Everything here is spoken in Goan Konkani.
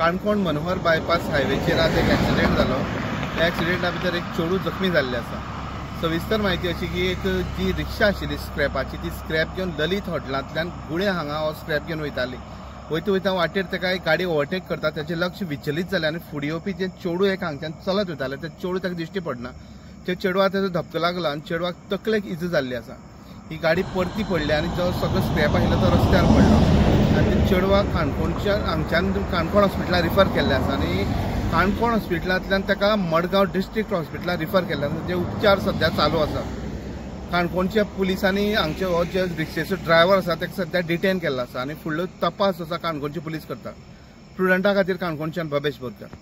काणकोण मनोहर बायपास हायवेचेर आज एक एक्सिडेंट जालो. त्या एक्सिडेंटा भितर एक चेडूं जखमी जाल्लें आसा. सविस्तर म्हायती अशी की एक जी रिक्षा आशिल्ली स्क्रॅपाची, ती स्क्रॅप घेवन ललित हॉटेलांतल्यान गुळे हांगा हो स्क्रॅप घेवन वयताली. वयता वयता वाटेर ताका एक गाडी ओवरटेक करता, ताचें लक्ष विचलीत जालें आनी फुडें येवपी जें चेडूं एक हांगच्यान चलत वयतालें तें चेडूं ताका दिश्टी पडना. त्या चेडवाक ताचो धपको लागलो आनी चेडवाक तकलेक इजा जाल्ली आसा. ही गाडी परती पडली आनी जो सगळो स्क्रॅप आशिल्लो तो रस्त्यार पडलो आनी ते चेडवाक काणकोणच्या हांगच्यान काणकोण हॉस्पिटलान रिफर केल्लें आसा आनी काणकोण हॉस्पिटलांतल्यान ताका मडगांव डिस्ट्रिक्ट हॉस्पिटलान रिफर केल्लें आसा. जे उपचार सद्या चालू आसा. काणकोणच्या पुलिसांनी हांगचे हो जे रिक्षेचो ड्रायव्हर आसा ताका सद्या डिटेन केल्लो आसा आनी फुडलो तपास आसा काणकोणचे पुलीस करता. प्रुडंटा खातीर काणकोणच्यान भवेश बोरकर.